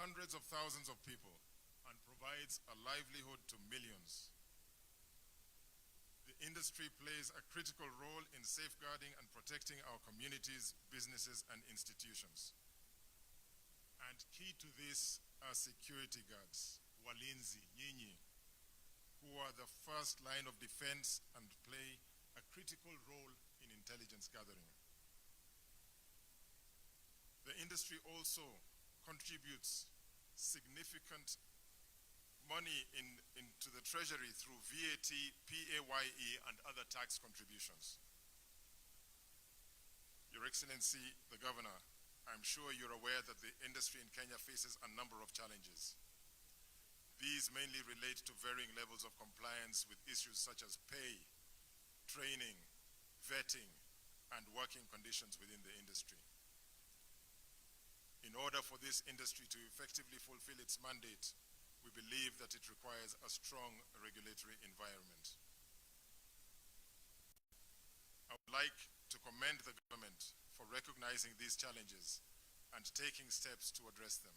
hundreds of thousands of people and provides a livelihood to millions. The industry plays a critical role in safeguarding and protecting our communities, businesses, and institutions. And key to this are security guards, walinzi, nyinyi, who are the first line of defense and play a critical role in intelligence gathering. The industry also contributes significant money into the treasury through VAT, PAYE, and other tax contributions. Your Excellency, the Governor, I'm sure you're aware that the industry in Kenya faces a number of challenges. These mainly relate to varying levels of compliance with issues such as pay, training, vetting, and working conditions within the industry. In order for this industry to effectively fulfill its mandate, we believe that it requires a strong regulatory environment. I would like to commend the government for recognizing these challenges and taking steps to address them.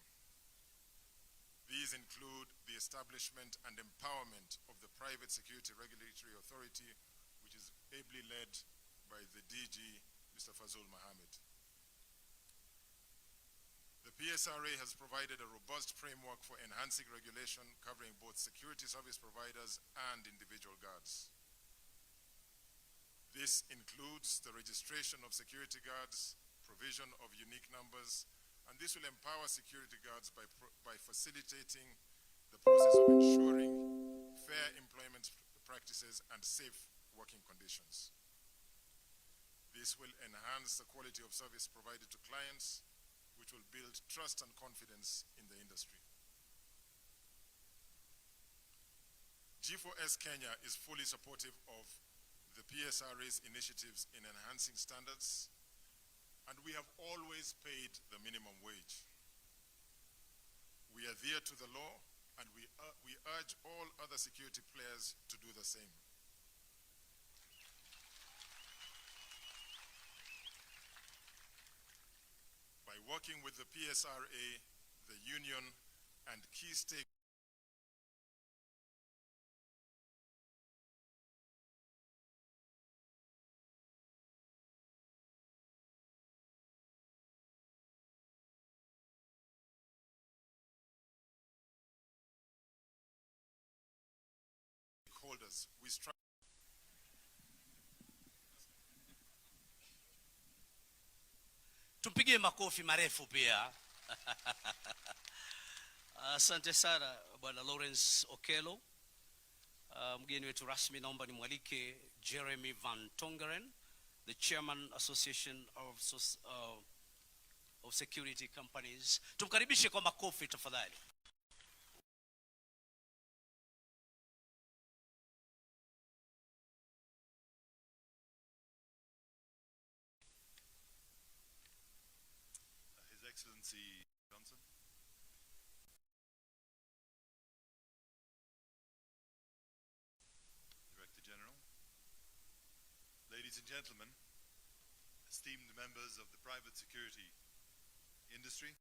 These include the establishment and empowerment of the Private Security Regulatory Authority, which is ably led by the DG, Mr. Fazul Mohammed. The PSRA has provided a robust framework for enhancing regulation covering both security service providers and individual guards. This includes the registration of security guards, provision of unique numbers, and this will empower security guards by facilitating the process of ensuring fair employment practices and safe working conditions. This will enhance the quality of service provided to clients, which will build trust and confidence in the industry. G4S Kenya is fully supportive of the PSRA's initiatives in enhancing standards, and we have always paid the minimum wage. We adhere to the law, and we urge all other security players to do the same. By working with the PSRA, the union, and key stakeholders, we strive. Tumpigie makofi marefu pia. Asante sana Bwana Lawrence Okello. Mgeni wetu rasmi, naomba nimwalike Jeremy Van Tongeren, the Chairman Association of Security Companies. Tumkaribishe kwa makofi tafadhali. His Excellency Johnson, Director General, ladies and gentlemen, esteemed members of the private security industry,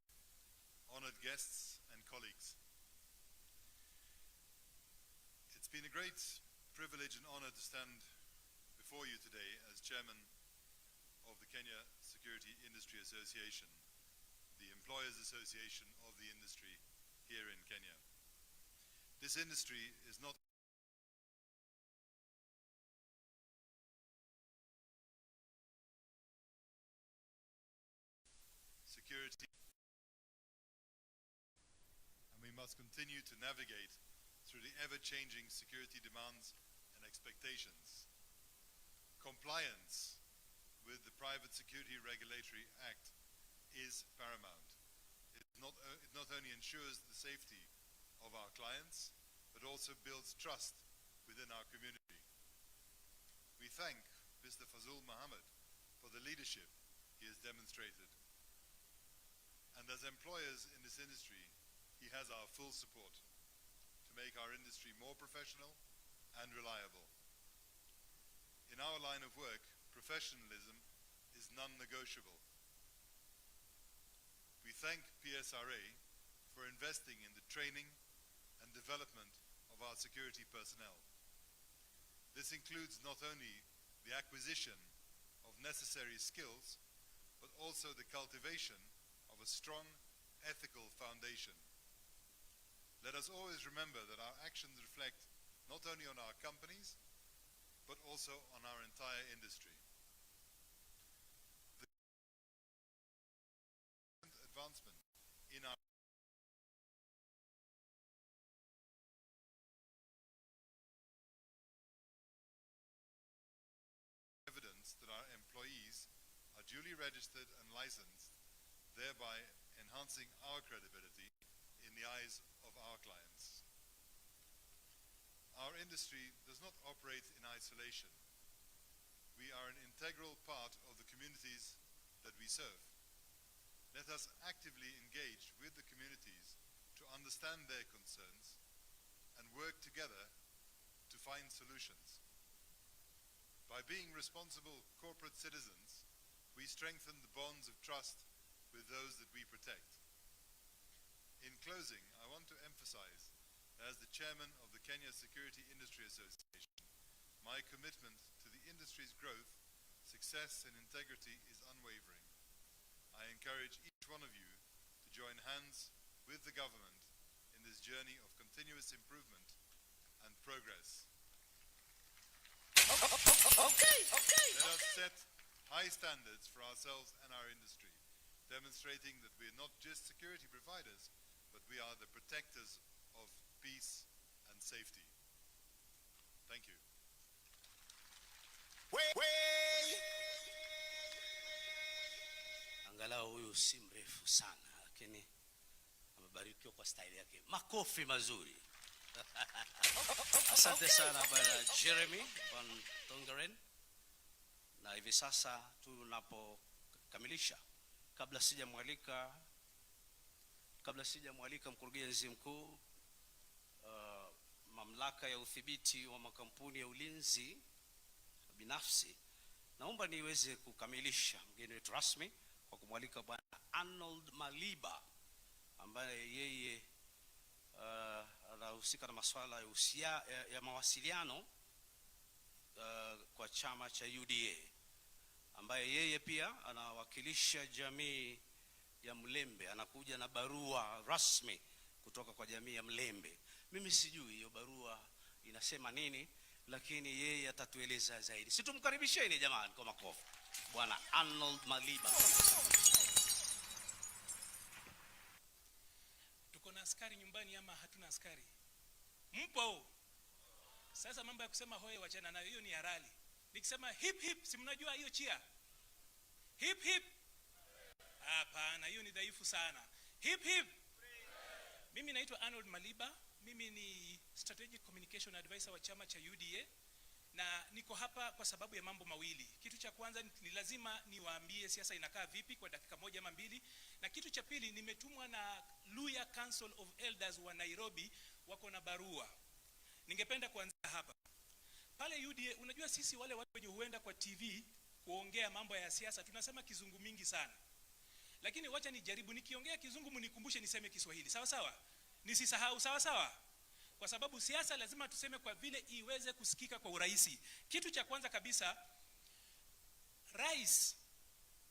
honored guests and colleagues. It's been a great privilege and honor to stand before you today as chairman of the Kenya Security Industry Association, the Employers Association of the industry here in Kenya. This industry is not security, and we must continue to navigate through the ever-changing security demands and expectations. Compliance with the Private Security Regulatory Act is paramount. It not only ensures the safety of our clients, but also builds trust within our community. We thank Mr. Fazul Mohammed for the leadership he has demonstrated. And as employers in this industry, he has our full support to make our industry more professional and reliable. In our line of work, professionalism is non-negotiable. We thank PSRA for for investing in the training and development of our security personnel. This includes not only the acquisition of necessary skills, but also the cultivation of a strong ethical foundation. Let us always remember that our actions reflect not only on our companies, but also on our entire industry. The advancement in our evidence that our employees are duly registered and licensed, thereby enhancing our credibility in the eyes of our clients. Our industry does not operate in isolation. We are an integral part of the communities that we serve. Let us actively engage with the communities to understand their concerns and work together to find solutions. By being responsible corporate citizens, we strengthen the bonds of trust with those that we protect. In closing, I want to emphasize that as the chairman of the Kenya Security Industry Association, my commitment to the industry's growth, success and integrity is unwavering. I encourage each one of you to join hands with the government in this journey of continuous improvement and progress. Let us set high standards for ourselves and our industry, demonstrating that we are not just security providers, but we are the protectors of peace and safety. Thank you. Angalau huyu si mrefu sana, lakini amebarikiwa kwa staili yake. Makofi mazuri. Asante sana Bwana Jeremy Van Tongeren. Na hivi sasa tunapokamilisha, kabla sijamwalika mkurugenzi mkuu mamlaka ya udhibiti wa makampuni ya ulinzi binafsi, naomba niweze kukamilisha mgeni wetu rasmi kwa kumwalika Bwana Arnold Maliba ambaye yeye anahusika na masuala ya mawasiliano kwa chama cha UDA, ambaye yeye pia anawakilisha jamii ya Mlembe. Anakuja na barua rasmi kutoka kwa jamii ya Mlembe. Mimi sijui hiyo barua inasema nini, lakini yeye atatueleza zaidi. Si tumkaribisheni jamani kwa makofi, Bwana Arnold Maliba. Tuko na askari nyumbani ama hatuna askari? Mpo? Sasa mambo ya kusema hoye wachana nayo, hiyo ni halali. Nikisema hip hip, si mnajua hiyo cheer? Hip hip? Hapana, hiyo ni dhaifu sana. Hip hip. Mimi naitwa Arnold Maliba, mimi ni Strategic Communication Advisor wa chama cha UDA na niko hapa kwa sababu ya mambo mawili. Kitu cha kwanza ni lazima niwaambie siasa inakaa vipi kwa dakika moja ama mbili, na kitu cha pili nimetumwa na Luhya Council of Elders wa Nairobi, wako na barua. Ningependa kuanzia hapa. Pale UDA, unajua sisi wale watu wenye huenda kwa TV kuongea mambo ya siasa tunasema kizungu mingi sana. Lakini wacha nijaribu, nikiongea kizungu mnikumbushe niseme Kiswahili. Sawa sawa? Nisisahau, sawa sawa? Kwa sababu siasa lazima tuseme kwa vile iweze kusikika kwa urahisi. Kitu cha kwanza kabisa, Rais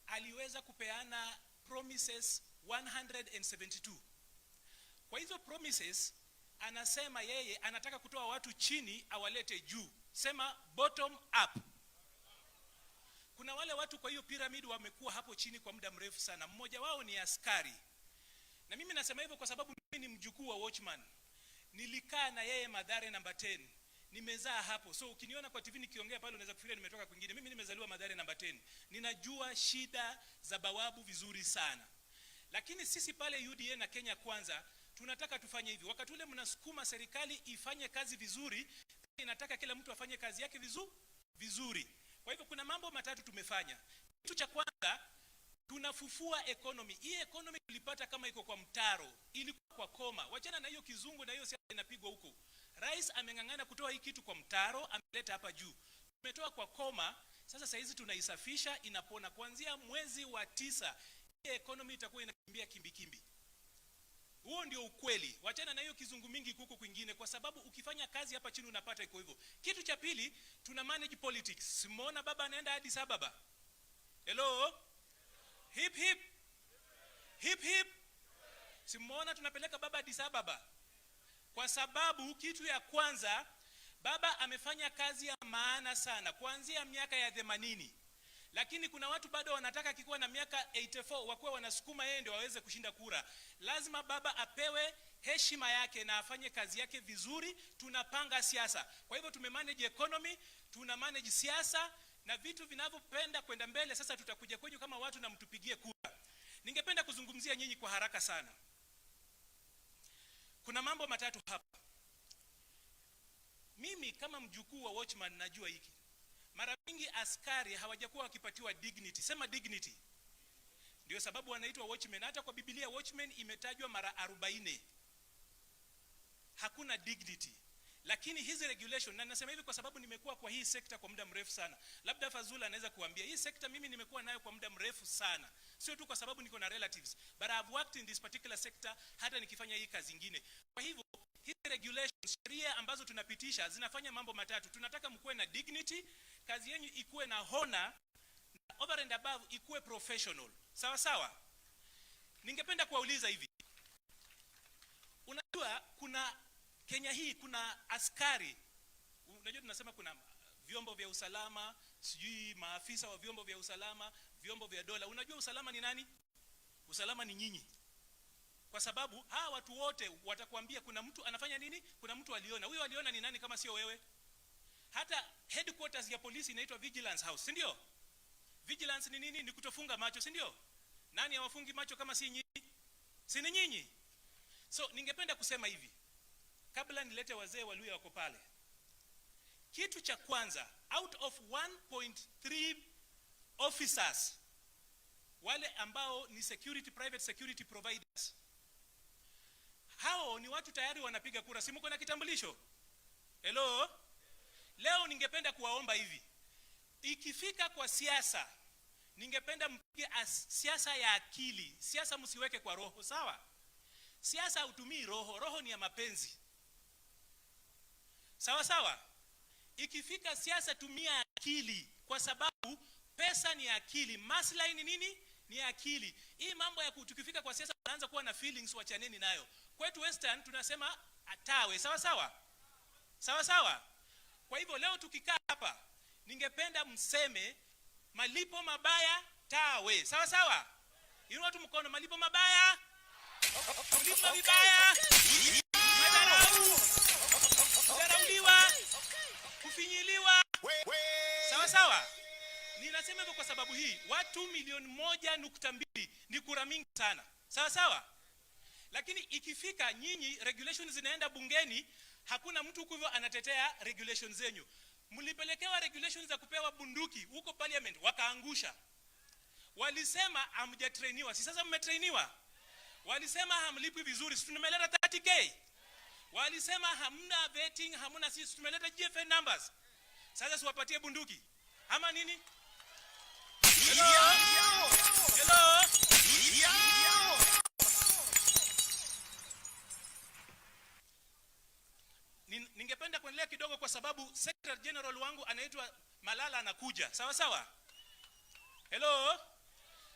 aliweza kupeana promises 172. Kwa hizo promises anasema yeye anataka kutoa watu chini awalete juu. Sema bottom up. Kuna wale watu kwa hiyo pyramid wamekuwa hapo chini kwa muda mrefu sana. Mmoja wao ni askari. Na mimi nasema hivyo kwa sababu mimi ni mjukuu wa watchman. Nilikaa na yeye Mathare namba 10. Nimezaa hapo. So ukiniona kwa TV nikiongea pale unaweza kufikiria nimetoka kwingine. Mimi nimezaliwa Mathare namba 10. Ninajua shida za bawabu vizuri sana. Lakini sisi pale UDA na Kenya Kwanza tunataka tufanye hivi. Wakati ule mnasukuma serikali ifanye kazi vizuri, inataka kila mtu afanye kazi yake vizuri. Kwa hivyo kuna mambo matatu tumefanya. Kitu cha kwanza, tunafufua economy. Hii economy tulipata kama iko kwa mtaro, ilikuwa kwa koma. Wachana na hiyo kizungu na hiyo siasa inapigwa huko. Rais ameng'ang'ana kutoa hii kitu kwa mtaro, ameleta hapa juu. Tumetoa kwa koma, sasa saizi tunaisafisha, inapona. Kuanzia mwezi wa 9, hii economy itakuwa inakimbia kimbikimbi. Huo ndio ukweli. Wachana na hiyo kizungu mingi huku kwingine, kwa sababu ukifanya kazi hapa chini unapata iko hivyo. Kitu cha pili, tuna manage politics. Simuona baba anaenda Addis Ababa. Hello, hip hip hip hip. Simuona tunapeleka baba Addis Ababa, kwa sababu kitu ya kwanza, baba amefanya kazi ya maana sana kuanzia miaka ya 80, lakini kuna watu bado wanataka akikuwa na miaka 84 wakuwa wanasukuma yeye ndio waweze kushinda kura. Lazima baba apewe heshima yake na afanye kazi yake vizuri. Tunapanga siasa, kwa hivyo tumemanage economy, tuna manage siasa na vitu vinavyopenda kwenda mbele. Sasa tutakuja kwenyu kama watu na mtupigie kura. Ningependa kuzungumzia nyinyi kwa haraka sana. Kuna mambo matatu hapa. Mimi kama mjukuu wa watchman najua hiki. Mara mingi askari hawajakuwa wakipatiwa dignity. Sema dignity. Ndio sababu wanaitwa watchmen. Hata kwa Biblia watchmen imetajwa mara 40. Hakuna dignity. Lakini hizi regulation, na nasema hivi kwa sababu nimekuwa kwa hii sekta kwa muda mrefu sana. Labda Fazula anaweza kuambia hii sekta mimi nimekuwa nayo kwa muda mrefu sana. Sio tu kwa sababu niko na relatives, but I've worked in this particular sector hata nikifanya hii kazi nyingine. Kwa hivyo hizi regulations, sheria ambazo tunapitisha zinafanya mambo matatu. Tunataka mkuwe na dignity, kazi yenu ikuwe na honor, na over and above ikuwe professional. Sawa sawa? Ningependa kuwauliza hivi. Unajua kuna Kenya hii kuna askari, unajua tunasema kuna vyombo vya usalama, sijui maafisa wa vyombo vya usalama, vyombo vya dola. Unajua usalama ni nani? Usalama ni nyinyi. Kwa sababu hawa watu wote watakwambia kuna mtu anafanya nini? Kuna mtu aliona. Huyo aliona ni nani kama sio wewe? Hata headquarters ya polisi inaitwa Vigilance House, si ndio? Vigilance ni nini? Ni kutofunga macho, si ndio? Nani hawafungi macho kama si nyinyi? Si ni nyinyi? So ningependa kusema hivi kabla nilete wazee Waluya wako pale. Kitu cha kwanza, out of 1.3 officers wale ambao ni security, private security providers, hao ni watu tayari wanapiga kura. Si mko na kitambulisho? Hello? Leo ningependa kuwaomba hivi, ikifika kwa siasa, ningependa mpige siasa ya akili. Siasa msiweke kwa roho, sawa? Siasa hutumii roho, roho ni ya mapenzi. Sawa sawa? Ikifika siasa tumia akili, kwa sababu pesa ni akili, maslahi ni nini? Ni akili. Hii mambo ya tukifika kwa siasa tunaanza kuwa na feelings, wachaneni nayo. Kwetu Western tunasema atawe, sawa sawa? Sawa sawa? Kwa hivyo leo tukikaa hapa, ningependa mseme malipo mabaya tawe, sawa sawa? Inua tu mkono, malipo mabaya, kulipwa vibaya, madharau, kudharauliwa, kufinyiliwa, sawa sawa? Ninasema hivyo kwa sababu hii, watu 1.2 milioni ni kura mingi sana, sawa sawa? Lakini ikifika nyinyi regulations zinaenda bungeni, hakuna mtu huko hivyo anatetea regulations zenyu. Mlipelekewa regulations za kupewa bunduki huko parliament, wakaangusha. Walisema hamjatrainiwa, si sasa mmetrainiwa? Walisema hamlipwi vizuri, si tumeleta 30K? Walisema hamna vetting, hamna, sisi tumeleta GFN numbers. Sasa siwapatie bunduki ama nini? Hello? Hello? Ningependa kuendelea kidogo kwa sababu Secretary General wangu anaitwa Malala anakuja. Sawa sawa? Hello?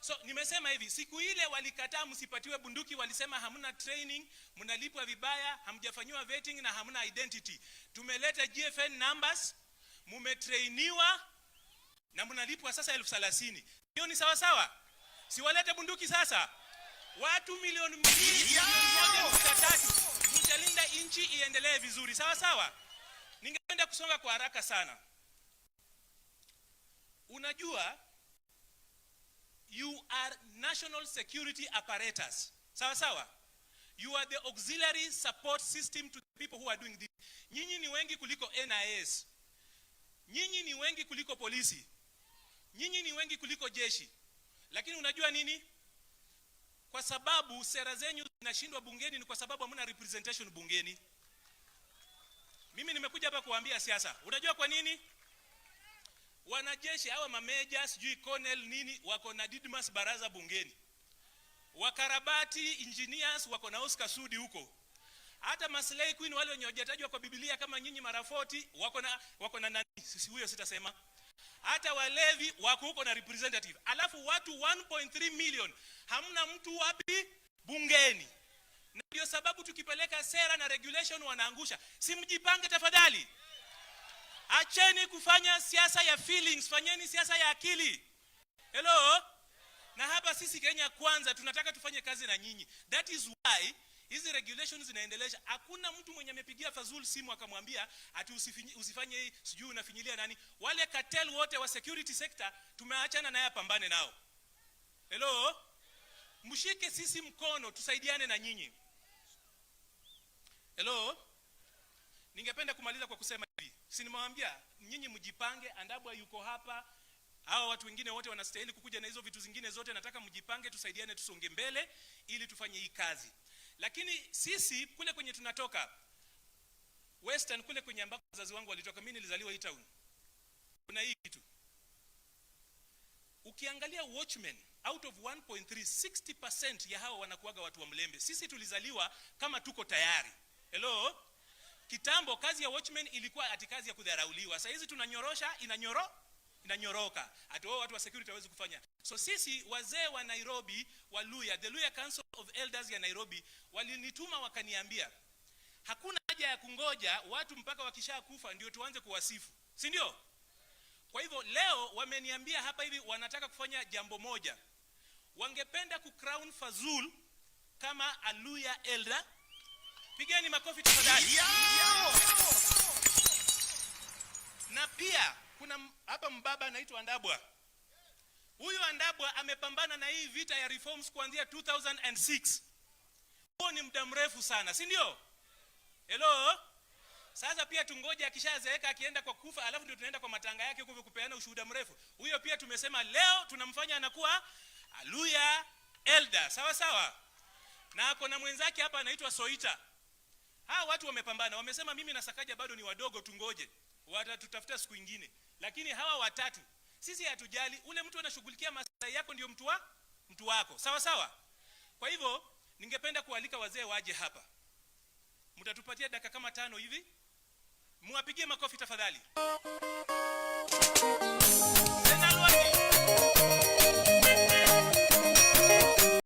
So nimesema hivi, siku ile walikataa msipatiwe bunduki, walisema hamna training, mnalipwa vibaya, hamjafanyiwa vetting na hamna identity. Tumeleta GFN numbers, mumetrainiwa na mnalipwa sasa 30,000. Hiyo ni sawa sawa? Siwalete bunduki sasa? Watu milioni 2, 1.3 milioni, mtalinda nchi iendelee vizuri. Sawa sawa? Ningependa kusonga kwa haraka sana. Unajua you are national security apparatus. Sawa sawa? You are the auxiliary support system to the people who are doing this. Nyinyi ni wengi kuliko NIS. Nyinyi ni wengi kuliko polisi. Nyinyi ni wengi kuliko jeshi. Lakini unajua nini? Kwa sababu sera zenyu zinashindwa bungeni ni kwa sababu hamna representation bungeni. Mimi nimekuja hapa kuambia siasa. Unajua kwa nini? Wanajeshi hawa mameja, sijui colonel nini, wako na Didmus Barasa bungeni. Wakarabati engineers wako na Oscar Sudi huko. Hata maslay queen wale wenye hawajatajwa kwa Biblia kama nyinyi mara 40 wako na nani? Sisi huyo sitasema. Hata walevi wako huko na representative. Alafu watu 1.3 million, hamna mtu wapi? Bungeni. Na ndio sababu tukipeleka sera na regulation wanaangusha. Si mjipange tafadhali? Acheni kufanya siasa ya feelings, fanyeni siasa ya akili. Hello? Na hapa sisi Kenya Kwanza tunataka tufanye kazi na nyinyi. That is why hizi regulations zinaendelesha. Hakuna mtu mwenye amepigia Fazul simu akamwambia ati usifanye hii, sijui unafinyilia nani. Wale cartel wote wa security sector tumeachana naye apambane nao. Hello? Mshike sisi mkono, tusaidiane na nyinyi. Hello? Ningependa kumaliza kwa kusema hivi. Si nimewambia nyinyi mjipange, Andabwa yuko hapa. Hawa watu wengine wote wanastahili kukuja na hizo vitu zingine zote. Nataka mjipange, tusaidiane, tusonge mbele ili tufanye hii kazi. Lakini sisi kule kwenye tunatoka Western, kule kwenye ambako wazazi wangu walitoka, mimi nilizaliwa hii town. Kuna hii kitu. Ukiangalia watchmen out of 1.3, 60% ya hawa wanakuwaga watu wa Mlembe. Sisi tulizaliwa kama tuko tayari. Hello? Kitambo kazi ya watchman ilikuwa ati kazi ya kudharauliwa. Sasa hizi tunanyorosha, inanyoroka. Ati wao watu wa security hawezi kufanya. So sisi wazee wa Nairobi wa Luhya, the Luhya Council of Elders ya Nairobi, walinituma wakaniambia hakuna haja ya kungoja watu mpaka wakishakufa ndio tuanze kuwasifu, si ndio? Kwa hivyo leo wameniambia hapa hivi wanataka kufanya jambo moja. Wangependa kucrown Fazul kama a Luhya elder. Pigeni makofi tafadhali. Na pia kuna hapa mbaba anaitwa Andabwa. Huyu Andabwa amepambana na hii vita ya reforms kuanzia 2006. Huo ni muda mrefu sana, si ndio? Hello? Sasa pia tungoje akishazeeka akienda kwa kufa, alafu ndio tunaenda kwa matanga yake huko kupeana ushuhuda mrefu. Huyo pia tumesema leo tunamfanya anakuwa Luhya elder, sawa sawa? Na ako na mwenzake hapa anaitwa Soita. Hawa watu wamepambana, wamesema mimi na Sakaja bado ni wadogo, tungoje, watatutafuta siku ingine. Lakini hawa watatu sisi hatujali, ule mtu anashughulikia maslahi yako ndio mtu wako, sawa sawa? Kwa hivyo ningependa kualika wazee waje hapa, mtatupatia dakika kama 5 hivi, muwapigie makofi tafadhali. Tena Lwaki.